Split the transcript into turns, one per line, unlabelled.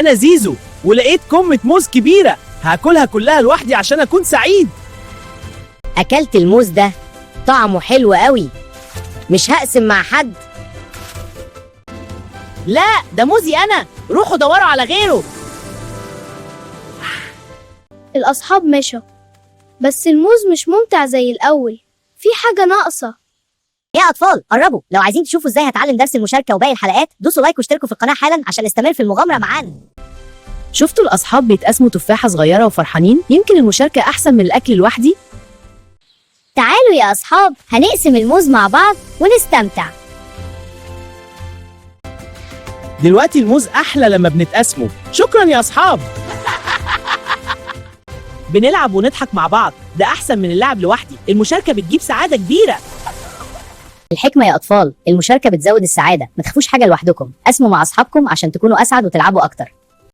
أنا زيزو ولقيت كمة موز كبيرة، هاكلها كلها لوحدي عشان أكون سعيد.
أكلت الموز ده، طعمه حلو قوي، مش هقسم مع حد.
لا، ده موزي أنا، روحوا دوروا على غيره.
الأصحاب مشوا، بس الموز مش ممتع زي الأول، في حاجة ناقصة.
يا أطفال قربوا، لو عايزين تشوفوا إزاي هتعلم درس المشاركة وباقي الحلقات دوسوا لايك واشتركوا في القناة حالا عشان نستمر في المغامرة معانا.
شفتوا الأصحاب بيتقسموا تفاحة صغيرة وفرحانين؟ يمكن المشاركة أحسن من الأكل لوحدي.
تعالوا يا أصحاب، هنقسم الموز مع بعض ونستمتع.
دلوقتي الموز أحلى لما بنتقسمه. شكرا يا أصحاب.
بنلعب ونضحك مع بعض، ده أحسن من اللعب لوحدي. المشاركة بتجيب سعادة كبيرة.
الحكمة يا أطفال، المشاركة بتزود السعادة، ما تخافوش حاجة لوحدكم، قسموا مع أصحابكم عشان تكونوا أسعد وتلعبوا أكتر.